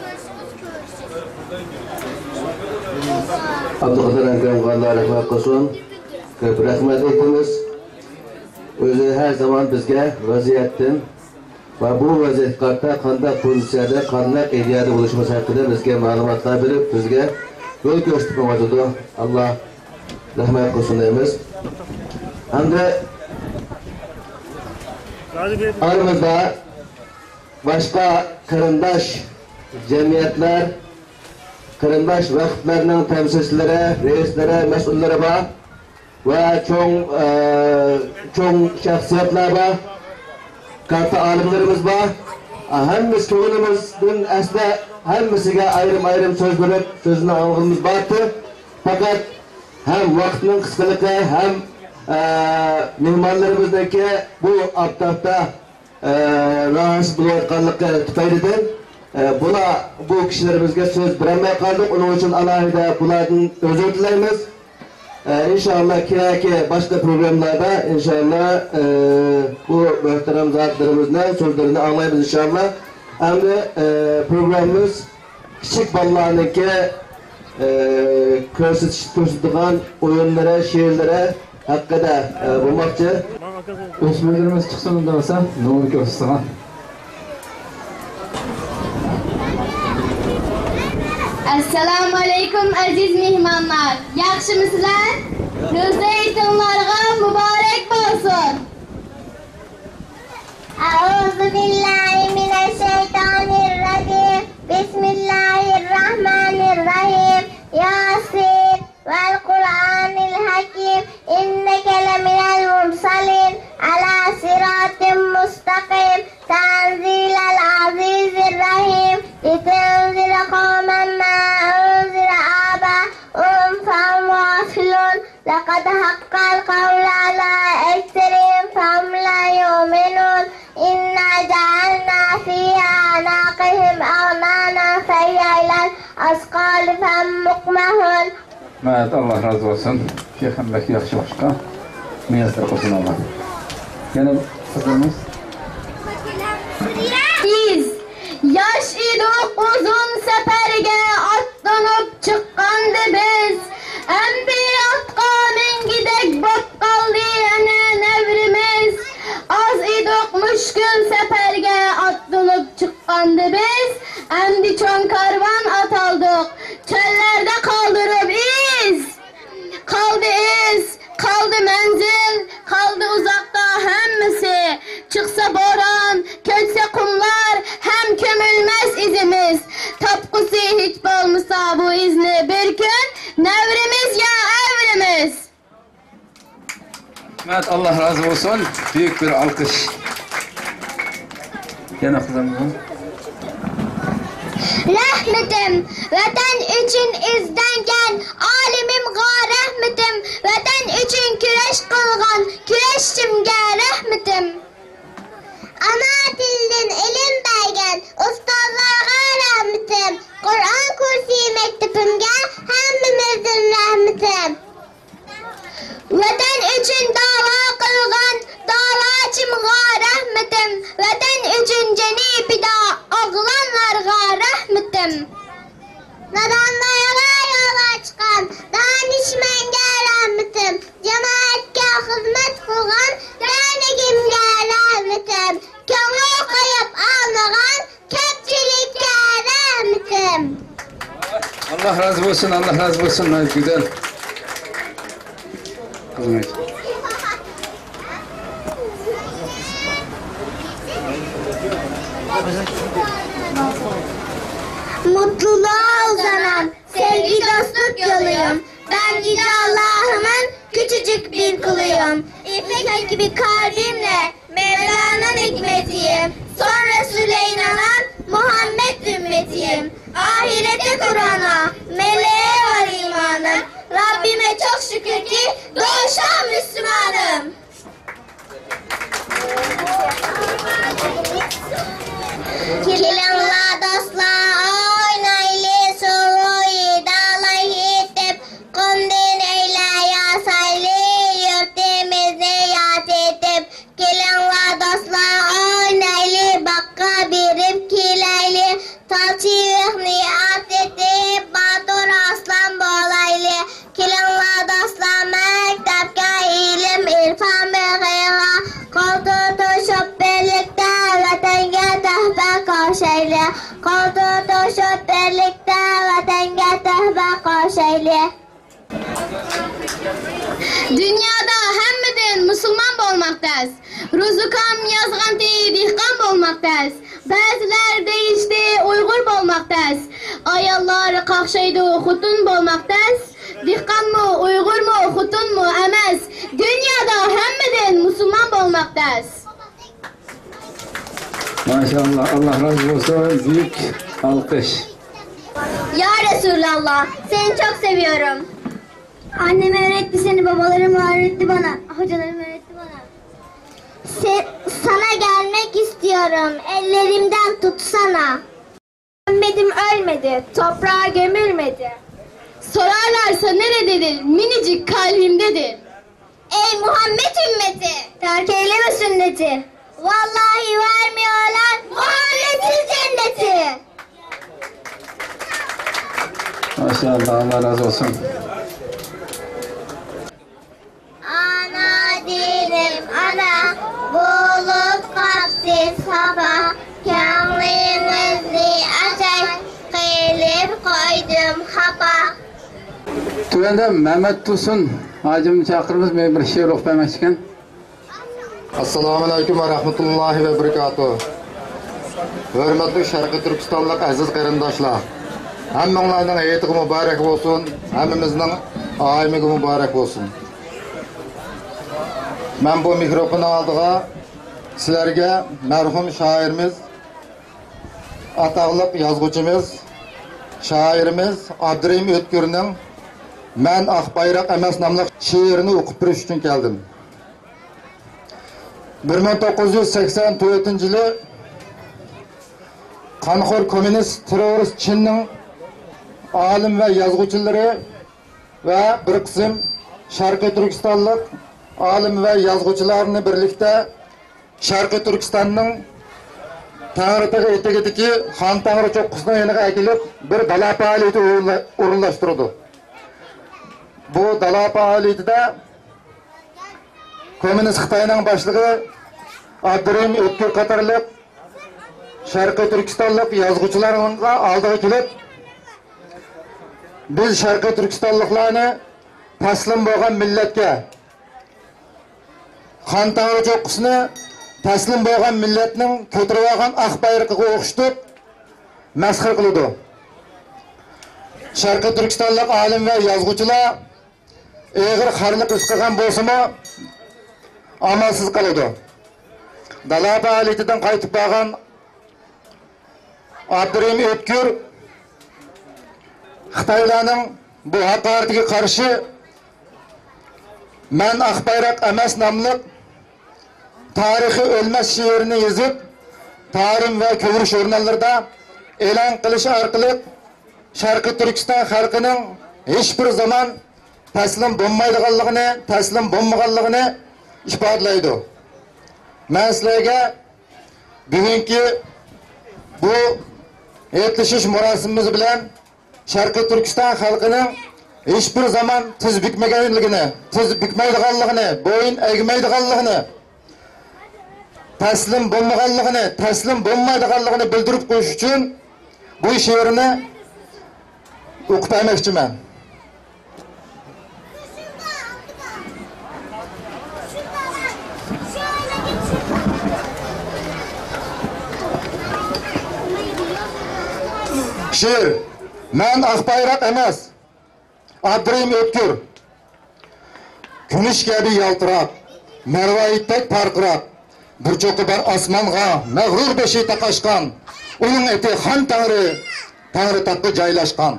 ئابدۇقادىر ئەكرەمگە ئاللا رەھمەت قىلسۇن. كۆپ رەھمەت ئېيتىمىز. ئۆزى ھەر زامان بىزگە ۋەزىيەتتىن ۋە بۇ ۋەزىيەتكە قارىتا قانداق پوزىتسىيەدە، قانداق ئىدىيەدە بولۇشىمىز ھەققىدە بىزگە مەلۇماتلار بېرىپ، بىزگە يول كۆرسىتىپ ماڭىۋاتىدۇ. ئاللا رەھمەت قىلسۇن دەيمىز. ھەمدە ئارىمىزدا باشقا قېرىنداش جەمئىيەتلەر، قېرىنداش ۋەقىپلەرنىڭ تەمسىلچىلىرى، رەئىسلىرى، مەسئۇللىرى بار. ۋە چوڭ، ئە، چوڭ شەخسىيەتلەر بار، كاتتا ئالىملىرىمىز بار. ئە، ھەممىسى كۆڭلىمىزدىن ئەسلى ھەممىسىگە ئايرىم-ئايرىم سۆز بېرىپ، سۆزىنى ئاڭلىغىنىمىز بارتى. پەقەت ھەم ۋاقىتنىڭ قىسقىلىقى، ھەم، ئە، مېھمانلىرىمىزنىڭكى بۇ ئاپتاپتا ئە، راھەتسىز بولۇۋاتقانلىقى تۈپەيلىدىن، ئە، بۇلار، بۇ كىشىلىرىمىزگە سۆز بېرەلمەي قالدۇق. ئۇنىڭ ئۈچۈن ئالاھىدە بۇلاردىن ئۆزۈر تىلەيمىز. ئە، ئىنشائاللا، كېيىنكى باشقا پروگراممىلاردا، ئىنشائاللا، ئە، بۇ مۆھتەرەم زاتلىرىمىزنىڭ سۆزلىرىنى ئاڭلايمىز، ئىنشائاللا. ئەمدى، ئە، پروگراممىمىز كىچىك بالىلارنىڭكى، ئە، كۆرسىتىش، كۆرسىتىدىغان ئويۇنلىرى، شېئىرلىرى ھەققىدە، ئە، بولماقچى. ئۆسمۈرلىرىمىز چىقسۇن ئۇنداق بولسا، نومۇر كۆرسىتىدىغان. ئەسسالامۇئەلەيكۇم، ئەزىز مېھمانلار، ياخشىمۇسىلەر؟ روزا ھېيتىڭلارغا مۇبارەك بولسۇن! أعوذ بالله من الشيطان الرجيم. بسم الله الرحمن الرحيم. يس والقرآن الحكيم. إنك لمن المرسلين على صراط مستقيم. تنزيل العزيز الرحيم. لتنذر قوما ما أنذر آباؤهم فهم غافلون. لقد حق القول على أكثرهم فهم لا يؤمنون. إنا جعلنا في أعناقهم أغلالا فهي إلى الأذقان فهم مقمحون. مەت، ئاللا رازى بولسۇن. تېخىمۇ بەك ياخشى ئوقۇشقا مۇيەسسەر قىلسۇن ئاللا. يەنە قىزىمىز. بىز ياش ئىدۇق، ئۇزۇن سەپەرگە ئاتلىنىپ چىققاندا بىز، ئەمدى ئاتقا مىنگۈدەك بوپ قالدى ئەنە نەۋرىمىز. ئاز ئىدۇق مۈشكۈل سەپەرگە ئاتلىنىپ چىققاندا بىز، ئەمدى چوڭ كارۋان ئاتالدۇق، چۆللەردە قالدۇرۇپ ئىز. قالدى ئىز، قالدى مەنزىل، قالدى ئۇزاقتا ھەممىسى. چىقسا بوران، كۆچسە قۇملار، ھەم كۆمۈلمەس ئىزىمىز. تاپقۇسى ھېچ بولمىسا بۇ ئىزنى بىر كۈن، نەۋرىمىز يا ئەۋرىمىز. رەھمەت، ئاللا رازى بولسۇن. بۈيۈك بىر ئالقىش. يەنە قىزىم. رەھمىتىم، ۋەتەن ئۈچۈن ئىزدەنگەن ئالىمىمغا رەھمىتىم، ۋەتەن ئۈچۈن كۈرەش قىلغان كۈرەشچىمگە رەھمىتىم. ئانا تىلدىن ئىلىم بەرگەن ئۇستازلارغا رەھمىتىم، قۇرئان كۇرسى مەكتىپىمگە ھەممىمىزدىن رەھمىتىم. ۋەتەن ئۈچۈن داۋا قىلغان داۋاچىمغا رەھمىتىم، ۋەتەن ئۈچۈن جېنى پىدا ئوغلانلارغا رەھمىتىم. نادانلارغا يول ئاچقان دانىشمەنگە رەھمىتىم، جامائەتكە خىزمەت قىلغان دەرنىكىمگە رەھمىتىم، كۆڭۈل قويۇپ ئاڭلىغان كۆپچىلىككە رەھمىتىم. ئاللا رازى بولسۇن، ئاللا رازى بولسۇن، گۈزەل. Mutluluğa uzanan sevgi dostluk yoluyum. Ben Yüce Allah'ımın küçücük bir kuluyum. İpek gibi kalbimle Mevla'nın hikmetiyim. Sonra Süleynan'ın Muhammed ümmetiyim. Ahirete Kur'an'a, meleğe var imanım. Rabbime çok şükür ki doğuştan Müslümanım. رۇزۇكام يازغانتى، دېھقان بولماق تەس. بەزىلەر دېيىشتى، ئۇيغۇر بولماق تەس. ئاياللار قاقشايدۇ، خوتۇن بولماق تەس. دېھقانمۇ، ئۇيغۇرمۇ، خوتۇنمۇ ئەمەس. دۇنيادا ھەممىدىن مۇسۇلمان بولماق تەس. ماشائاللاھ، ئاللاھ رازى بولسۇن، بۈيۈك ئالقىش. يا رەسۇلاللاھ، سېنى چوك سېۋىيورۇم. Annem öğretti seni, babalarım öğretti bana, hocalarım öğretti bana. Se- sana gelmek istiyorum, ellerimden tutsana. Muhammed'im ölmedi, toprağa gömülmedi. Sorarlarsa nerededir, minicik kalbimdedir. Ey Muhammed ümmeti, terk eyleme sünneti. Vallahi vermiyorlar Muhammed'siz cenneti. ماشائاللاھ، ئاللاھ رازى بولسۇن. Ana dilim ana, bulup qapsız hava, könglingizni acay qılıp qoydum xafa. تۆۋەندە مەمەت تۇرسۇن ھاجىمنى چاقىرىمىز، مېنىڭ بىر شېئىر ئوقۇپ بەرمەكچىكەن. ئەسسالامۇئەلەيكۇم ۋە رەھمەتۇللاھى ۋە بەرىكاتۇھ. ھۆرمەتلىك شەرقىي تۈركىستانلىق ئەزىز قېرىنداشلار، ھەممىڭلارنىڭ ھېيتىغا مۇبارەك بولسۇن، ھەممىمىزنىڭ ئايىمىغا مۇبارەك بولسۇن. مەن بۇ مىكروفوننىڭ ئالدىغا سىلەرگە مەرھۇم شائىرىمىز، ئاتاقلىق يازغۇچىمىز، شائىرىمىز ئابدۇرېھىم ئۆتكۈرنىڭ مەن ئاق بايراق ئەمەس ناملىق شېئىرىنى ئوقۇپ بېرىش ئۈچۈن كەلدىم. بىر مىڭ توققۇز يۈز سەكسەن تۆتىنچى يىلى قانخور كوممۇنىست تېررورىست چىننىڭ ئالىم ۋە يازغۇچىلىرى ۋە بىر قىسىم شەرقىي تۈركىستانلىق ئالىم ۋە يازغۇچىلارنى بىرلىكتە شەرقىي تۈركىستاننىڭ تەڭرىتېغى ئېتىكىدىكى خان تەڭرى چوققىسىنىڭ يېنىغا ئەكېلىپ، بىر دالا پائالىيىتى ئورۇنلا-، ئورۇنلاشتۇرىدۇ. بۇ دالا پائالىيىتىدە كوممۇنىست خىتاينىڭ باشلىقى ئابدۇرېھىم ئۆتكۈر قاتارلىق شەرقىي تۈركىستانلىق يازغۇچىلارنىڭ ئالدىغا كېلىپ، بىز شەرقىي تۈركىستانلىقلارنى تەسلىم بولغان مىللەتكە، خان تەڭرى چوققىسىنى تەسلىم بولغان مىللەتنىڭ كۆتۈرۈۋالغان ئاق بايرىقىغا ئوخشىتىپ مەسخىرە قىلىدۇ. شەرقىي تۈركىستانلىق ئالىم ۋە يازغۇچىلار ئېغىر خارلىق ھېس قىلغان بولسىمۇ، ئامالسىز قالىدۇ. دالا پائالىيىتىدىن قايتىپ بارغان ئابدۇرېھىم ئۆتكۈر خىتايلارنىڭ بۇ ھاقارىتىگە قارشى مەن ئاق بايراق ئەمەس ناملىق تارىخى ئۆلمەس شېئىرىنى يېزىپ، تارىم ۋە كۆرۈش ژۇرناللىرىدا ئېلان قىلىش ئارقىلىق شەرقىي تۈركىستان خەلقىنىڭ ھېچبىر زامان تەسلىم بولمايدىغانلىقىنى، تەسلىم بولمىغانلىقىنى ئىپادىلەيدۇ. مەن سىلەرگە بۈگۈنكى بۇ ھېيتلىشىش مۇراسىمىمىز بىلەن شەرقىي تۈركىستان خەلقىنىڭ ھېچبىر زامان تىز بۈكمىگەنلىكىنى، تىز بۈكمەيدىغانلىقىنى، بويۇن ئەگمەيدىغانلىقىنى، تەسلىم بولمىغانلىقىنى، تەسلىم بولمايدىغانلىقىنى بىلدۈرۈپ قويۇش ئۈچۈن بۇ شېئىرنى ئوقۇپ بەرمەكچىمەن. شېئىر. مەن ئاق بايراق ئەمەس. ئابدۇرېھىم ئۆتكۈر. كۈمۈش كەبى يالتىراپ، مەرۋايىتتەك پارقىراپ، بىر چوققا بار ئاسمانغا مەغرۇر بېشى تاقاشقان، ئۇنىڭ ئېتى خان تەڭرى، تەڭرىتاغقا جايلاشقان.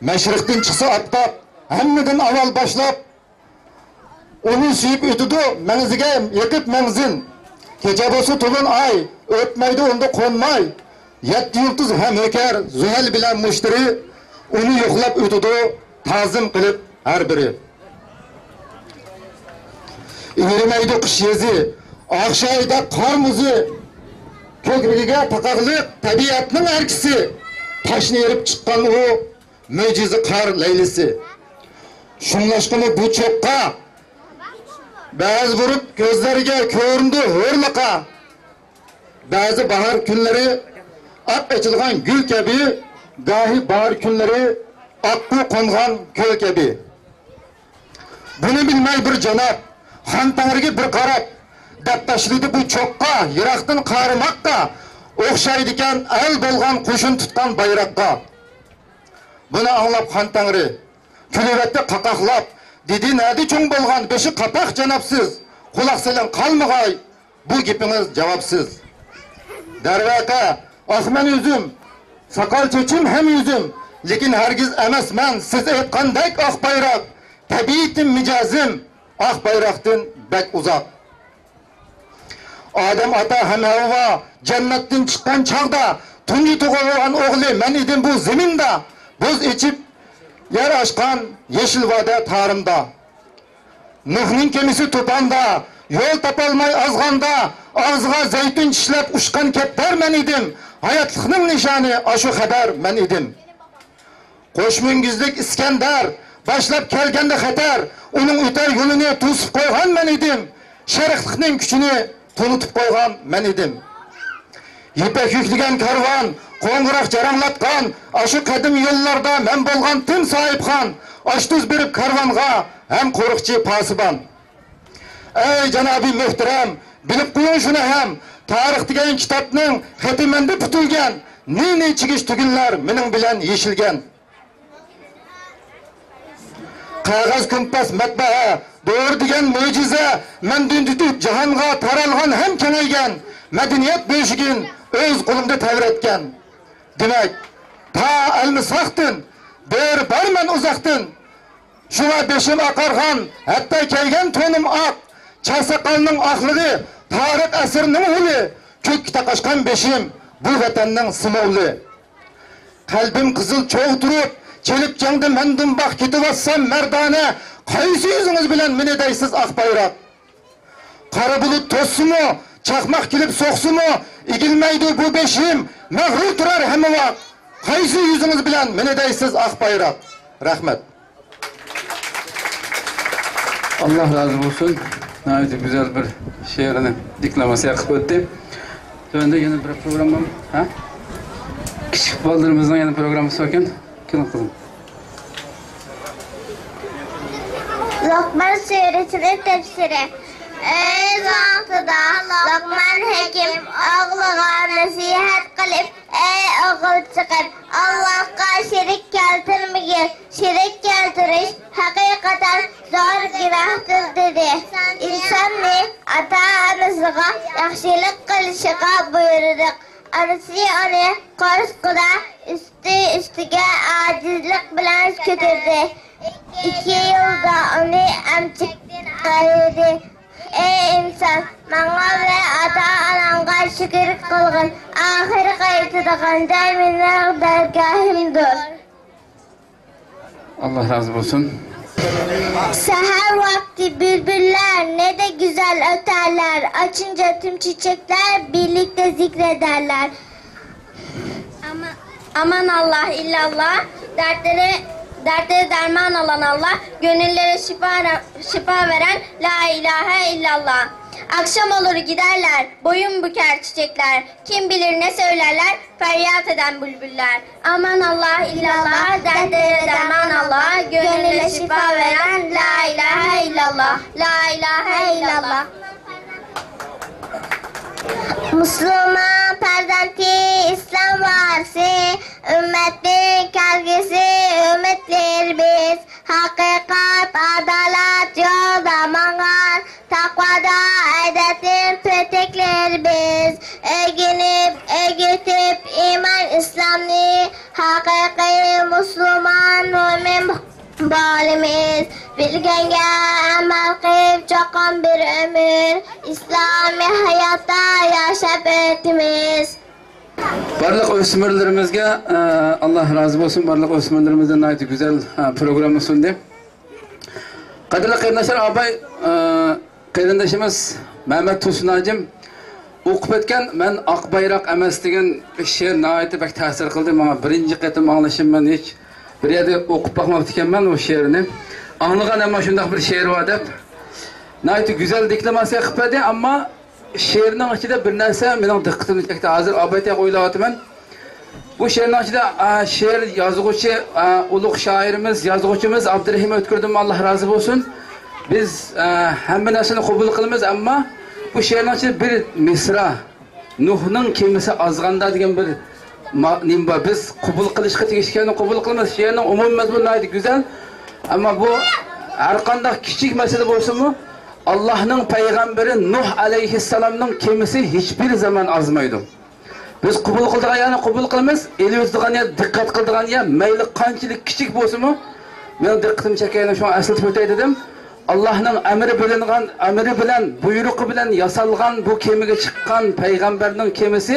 مەشرىقتىن چىقسا ئاپتاپ، ھەممىدىن ئاۋۋال باشلاپ، ئۇنى سۆيۈپ ئۆتىدۇ مەڭزىگە يېقىپ مەڭزىن. كېچە بولسا تولۇن ئاي، ئۆتمەيدۇ ئۇندا قونماي. يەتتە يۇلتۇز ھەم ھۆكەر، زۇھەل بىلەن مۇشتەرى، ئۇنى يوقلاپ ئۆتىدۇ تازىم قىلىپ ھەر بىرى. ئېرىمەيدۇ قىش يېزى، ئاقشايدەك قار مۇزى، كۆكرىكىگە تاقاقلىق تەبىئەتنىڭ ئەركىسى، تاشنى ئېرىپ چىققان ئۇ، مۆجىزە قار لەيلىسى. شۇڭلاشقىمۇ بۇ چوققا بەزى بۇرۇت كۆزلەرگە كۆرۈنىدۇ ھۆرلىقا. بەزى باھار كۈنلىرى ئاق ئېچىلغان گۈل كەبى، گاھى باھار كۈنلىرى ئاققۇ قونغان كۆل كەبى. بۇنى بىلمەي بىر جاناب، خان تەڭرىگە بىر قاراپ، دەپ تاشلىدى بۇ چوققا، يىراقتىن قارىماققا ئوخشايدىكەن ئەل بولغان قوشۇن تۇتقان بايراققا. بۇنى ئاڭلاپ خان تەڭرى كۈلۈۋەتتى قاقاقلاپ، دېدى: «نەدە چوڭ بولغان بېشى قاپاق جانابسىز؟ قۇلاق سېلىڭ، قالمىغاي بۇ گېپىڭىز جاۋابسىز.» دەرۋەقە، ئاقمەن ئۆزۈم، ساقال چېچىم ھەم يۈزۈم، لېكىن ھەرگىز ئەمەسمەن سىز ئېيتقاندەك ئاق بايراق. تەبىئىتىم، مىجەزىم ئاق بايراقتىن بەك ئۇزاق. ئادەم ئاتا ھەم ھەۋۋا جەننەتتىن چىققان چاغدا تۇنجى تۇغۇلغان ئوغلى مەن ئىدىم بۇ زېمىندا. بۇز ئېچىپ يەر ئاچقان يېشىل ۋادە تارىمدا. نۇھنىڭ كېمىسى توپاندا، يول تاپالماي ئازغاندا، ئاغزىغا زەيتۇن چىشلەپ ئۇچقان كەپتەر مەن ئىدىم. ھاياتلىقنىڭ نىشانى ئاشۇ خەۋەر مەن ئىدىم. قوش مۈڭگۈزلۈك ئىسكەندەر باشلاپ كەلگەندە خەتەر، ئۇنىڭ ئۆتەر يولىنى توسۇپ قويغان مەن ئىدىم. شەرقلىقنىڭ كۈچىنى تونۇتۇپ قويغان مەن ئىدىم. يىپەك يۈكلىگەن كارۋان قوڭغۇراق جاراڭلاتقان ئاشۇ قەدىم يوللاردا مەن بولغان تىم ساھىبخان، ئاش-تۇز بېرىپ كارۋانغا ھەم قورۇقچى پاسىبان. ئەي جانابىي مۆھتەرەم، بىلىپ قويۇڭ شۇنى ھەم، تارىخ دېگەن كىتابنىڭ خېتى مەندە پۈتۈلگەن، نى-نى چىگىش تۈگۈنلەر مېنىڭ بىلەن يېشىلگەن. قەغەز كومپاس مەتبەئە، دورا دېگەن مۆجىزە، مەندىن تۇتۇپ جاھانغا تارالغان ھەم كېڭەيگەن، مەدەنىيەت بۆشۈكىن ئۆز قولۇمدا تەۋرەتكەن. دېمەك، تا ئەلمىساقتىن بېرى بارمەن ئۇزاقتىن، شۇڭا بېشىم ئاقارغان، ھەتتا كىيگەن تونۇم ئاق. چاچ-ساقالنىڭ ئاقلىقى، تارىخ ئەسىرىنىڭ ھولى، كۆككە تاقاشقان بېشىم، بۇ ۋەتەننىڭ سىمۋولى. قەلبىم قىزىل چوغ تۇرۇپ، چېلىپ جەڭدە مەن دۇمباق كېتىۋاتسام مەردانە، قايسى يۈزىڭىز بىلەن مېنى دەيسىز ئاق بايراق؟ قارا بۇلۇت توسسىمۇ، چاقماق كېلىپ سوقسىمۇ، ئېگىلمەيدۇ بۇ بېشىم، مەغرۇر تۇرار ھەممە ۋاق. قايسى يۈزىڭىز بىلەن مېنى دەيسىز ئاق بايراق؟ رەھمەت. ئاللا رازى بولسۇن. ناھايىتى گۈزەل بىر شېئىرنى دېكلاماتسىيە قىلىپ ئۆتتى. تۆۋەندە يەنە بىر پروگراممام، ھە؟ كىچىك بالىلىرىمىزنىڭ يەنە پروگراممىسى باركەن. كېلىڭ قىزىم. لوقمان سۈرىسىنى تەپسىرى. ئۆز ۋاقتىدا لوقمان ھەكىم ئوغلىغا نەسىھەت قىلىپ، ئەي ئوغۇل چىقىپ، ئاللاھقا شېرىك كەلتۈرمىگىن، شېرىك كەلتۈرۈش ھەقىقەتەن زور گۇناھتۇر، دېدى. ئىنساننى ئاتا-ئانىسىغا ياخشىلىق قىلىشىغا بۇيرۇدۇق. ئانىسى ئۇنى قورسىقىدا ئۈستى-ئۈستىگە ئاجىزلىق بىلەن كۆتۈردى. ئىككى يىلدا ئۇنى ئەمچەكتىن ئايرىدى. ئەي ئىنسان، ماڭا ۋە ئاتا-ئاناڭغا شۈكۈر قىلغىن، ئاخىر قايتىدىغان جاي مېنىڭ دەرگاھىمدۇر. ئاللا رازى بولسۇن. سەھەر ۋاقتى بۈلبۈللەر نەدە گۈزەل ئۆتەرلەر، ئاچىنچە تۈم چېچەكلەر بىرلىكتە زىكرەدەرلەر. Aman Allah illallah, dertleri, dertleri derman olan Allah, gönülleri şifa, şifa veren La ilahe illallah. Akşam olur giderler, boyun büker çiçekler, kim bilir ne söylerler, feryat eden bülbüller. Aman Allah illallah, dertlere derman Allah, gönüle şifa veren La ilahe illallah, La ilahe illallah. مۇسۇلمان پەرزەنتى، ئىسلام ۋارىسى، ئۈممەتنىڭ كەلگۈسى، ئۈمىدلىرى بىز. ھەقىقەت، ئادالەت يولىدا ماڭغان، تەقۋادا ئەدەپنىڭ پېتەكلىرى بىز. ئۆگىنىپ، ئۆگىتىپ ئىمان ئىسلامنى، ھەقىقىي مۇسۇلمان، مۆمىن بالىمىز. بىلگەنگە ئەمەل قىلىپ، چوقۇم بىر ئۆمۈر ئىسلامىي ھاياتتا ياشاپ ئۆتىمىز. بارلىق ئۆسمۈرلىرىمىزگە، ئە، ئاللا رازى بولسۇن. بارلىق ئۆسمۈرلىرىمىزدىن ناھايىتى گۈزەل، ئە، پروگرامما سۇندى. قەدىرلىك قېرىنداشلار، ئاباي، ئە، قېرىندىشىمىز مەمەت تۇرسۇن ھاجىم ئوقۇپ ئۆتكەن مەن ئاق بايراق ئەمەس دېگەن شېئىر ناھايىتى بەك تەسىر قىلدى ماڭا. بىرىنچى قېتىم ئاڭلىشىم، مەن ھېچ بىر يەردە ئوقۇپ باقماپتىكەنمەن ئۇ شېئىرنى. ئاڭلىغان ئەمما شۇنداق بىر شېئىر بار دەپ. ناھايىتى گۈزەل دېكلاماتسىيە قىلىپ بەردى، ئەمما شېئىرنىڭ ئىچىدە بىر نەرسە مېنىڭ دىققىتىمنى چەكتى. ھازىر ئابايتەك ئويلاۋاتىمەن. بۇ شېئىرنىڭ ئىچىدە، ئا، شېئىر يازغۇچى، ئا، ئۇلۇغ شائىرىمىز، يازغۇچىمىز ئابدۇرېھىم ئۆتكۈردىن، ئاللا رازى بولسۇن. بىز، ئا، ھەممە نەرسىنى قوبۇل قىلىمىز، ئەمما بۇ شېئىرنىڭ ئىچىدە بىر مىسرا، نۇھنىڭ كېمىسى ئازغاندا دېگەن بىر ما-، نېمە بار. بىز قوبۇل قىلىشقا تېگىشلىك شېئىرنى قوبۇل قىلىمىز. شېئىرنىڭ ئومۇمىي مەزمۇنى ناھايىتى گۈزەل. ئەمما بۇ ھەر قانداق كىچىك مەسىلە بولسىمۇ، ئاللاھنىڭ پەيغەمبىرى نۇھ ئەلەيھىسسالامنىڭ كېمىسى ھېچبىر زامان ئازمايدۇ. بىز قوبۇل قىلىدىغان يەرنى قوبۇل قىلىمىز، ئېلىۋېتىدىغان يەر، دىققەت قىلىدىغان يەر، مەيلى قانچىلىك كىچىك بولسىمۇ، مېنىڭ دىققىتىمنى چەككەن، شۇڭا ئەسلىتىپ ئۆتەي دېدىم. ئاللاھنىڭ ئەمرى بىلىنغان، ئەمرى بىلەن، بۇيرۇقى بىلەن ياسالغان بۇ كېمىگە چىققان پەيغەمبەرنىڭ كېمىسى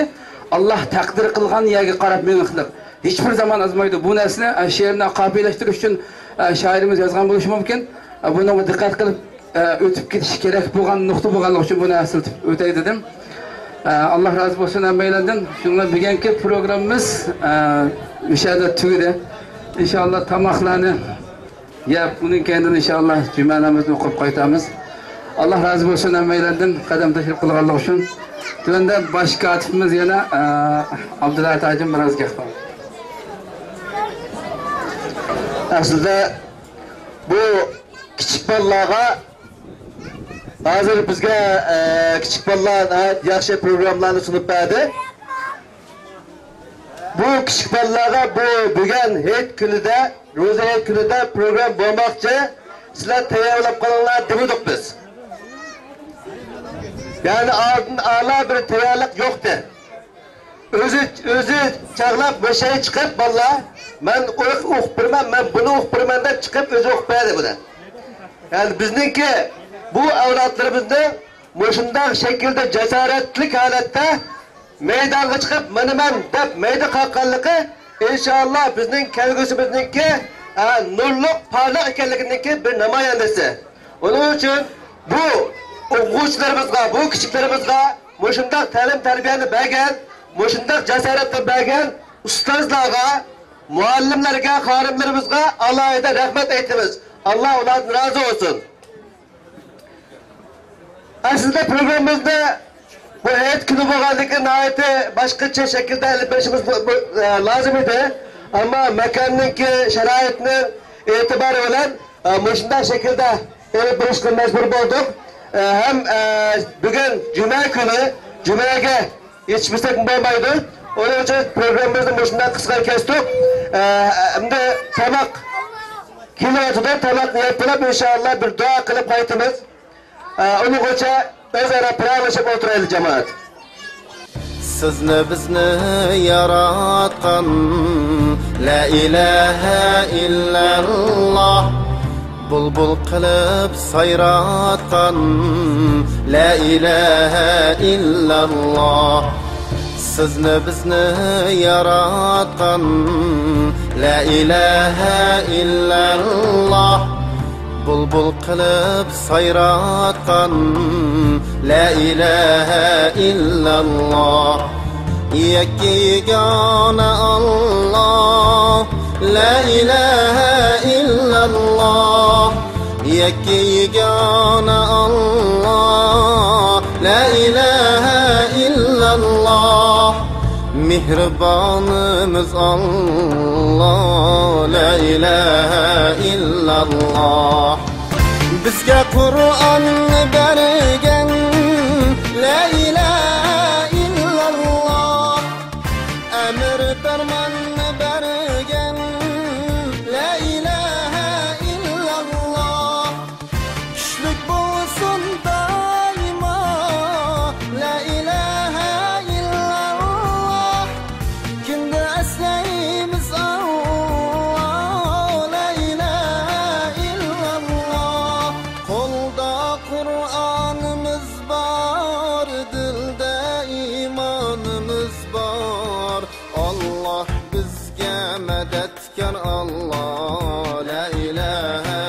ئاللاھ تەقدىر قىلغان يەرگە قاراپ مېڭىقلىق. ھېچبىر زامان ئازمايدۇ. بۇ نەرسىنى، ئە، شېئىرنى قاپىيەلەشتۈرۈش ئۈچۈن، ئە، شائىرىمىز يازغان بولۇشى مۇمكىن. ئە، بۇنىڭغا دىققەت قىلىپ، ئە، ئۆتۈپ كېتىش كېرەك بولغان نۇقتا بولغانلىقى ئۈچۈن بۇنى ئەسلىتىپ ئۆتەي دېدىم. ئە، ئاللاھ رازى بولسۇن ھەممەيلەندىن. شۇڭا بۈگۈنكى پروگراممىمىز، ئە، مۇشۇ يەردە تۈگىدى. ئىنشائاللاھ تاماقلارنى يەپ، ئۇنىڭ كەينىدىن ئىنشائاللاھ جۈمە نامىزىنى ئوقۇپ قايتىمىز. ئاللاھ رازى بولسۇن ھەممەيلەندىن قەدەم تەشرىپ قىلغانلىقى ئۈچۈن. تۆۋەندە باش كاتىپىمىز يەنە، ئە، ئابدۇللا ھاجىم بىر ئاز گەپ قىلىدۇ. ئەسلىدە بۇ كىچىك بالىلارغا ھازىر بىزگە، ئە، كىچىك بالىلار ناھايىتى ياخشى پروگراممىلارنى سۇنۇپ بەردى. بۇ كىچىك بالىلارغا بۇ بۈگۈن ھېيت كۈنىدە، روزا ھېيت كۈنىدە پروگرامما بولماقچى، سىلەر تەييارلاپ قېلىڭلار دېمىدۇق بىز. يەنى ئالدىن ئالا بىر تەييارلىق يوقتى. ئۆزى، ئۆزى چاغلاپ مەشەگە چىقىپ، بالىلار، مەن ئوق-، ئوقۇپ بېرىمەن، مەن بۇنى ئوقۇپ بېرىمەن دەپ چىقىپ، ئۆزى ئوقۇپ بەردى بۇنى. يەنى بىزنىڭكى بۇ ئەۋلادلىرىمىزنى مۇشۇنداق شەكىلدە جاسارەتلىك ھالەتتە مەيدانغا چىقىپ، مانا مەن دەپ مەيدە قاققانلىقى، ئىنشائاللا، بىزنىڭ كەلگۈسىمىزنىڭكى، ئە، نۇرلۇق، پارلاق ئىكەنلىكىنىڭكى بىر نامايەندىسى. ئۇنىڭ ئۈچۈن بۇ ئوقۇغۇچىلىرىمىزغا، بۇ كىچىكلىرىمىزغا مۇشۇنداق تەلىم-تەربىيەنى بەرگەن، مۇشۇنداق جاسارەتنى بەرگەن ئۇستازلارغا، مۇئەللىملەرگە، خانىملىرىمىزغا ئالاھىدە رەھمەت ئېيتىمىز. ئاللا ئۇلاردىن رازى بولسۇن. ئەسلىدە پروگراممىمىزنى بۇ ھېيت كۈنى بولغاندىكىن ناھايىتى باشقىچە شەكىلدە ئېلىپ بېرىشىمىز بۇ، بۇ، ئە، لازىم ئىدى. ئەمما ماكاننىڭكى شارائىتنىڭ ئېتىبارى بىلەن، ئە، مۇشۇنداق شەكىلدە ئېلىپ بېرىشقا مەجبۇر بولدۇق. ئە، ھەم، ئە، بۈگۈن جۈمە كۈنى، جۈمەگە يېتىشمىسەكمۇ بولمايدۇ. ئۇنىڭ ئۈچۈن پروگراممىمىزنى مۇشۇنداق قىسقا كەستۇق. ئە، ئەمدى تاماق كېلىۋاتىدۇ، تاماقنى يەپ بولۇپ، ئىنشائاللا، بىر دۇئا قىلىپ قايتىمىز. ئە، ئۇنىڭغىچە ئۆزئارا پاراڭلىشىپ ئولتۇرايلى، جامائەت. سىزنى بىزنى ياراتقان، لا ئىلاھە ئىللەللا. بۇلبۇل قىلىپ سايراتقان، لا ئىلاھە ئىللەللا. سىزنى بىزنى ياراتقان، لا ئىلاھە ئىللەللا. بۇلبۇل قىلىپ سايراتقان، لا ئىلاھە ئىللەللا. يەككە يېگانە ئاللا، لا ئىلاھە ئىللەللا. يەككە يېگانە ئاللا، لا ئىلاھە ئىللەللا. مېھرىبانىمىز ئاللا، لا ئىلاھە ئىللەللا. بىزگە قۇرئاننى بەرگەن، لا ئىلاھە ئىللەللا. ئەمىر پەرماننى بەرگەن، لا ئىلاھە ئىللەللا. كۈچلۈك بولسۇن دائىما، لا ئىلاھە ئىللەللا. كۈندە ئەسلەيمىز ئاللا، لا ئىلاھە ئىللەللا. قولدا قۇرئانىمىز بار، دىلدە ئىمانىمىز بار. ئاللا بىزگە مەدەتكار، ئاللا، لا ئىلاھە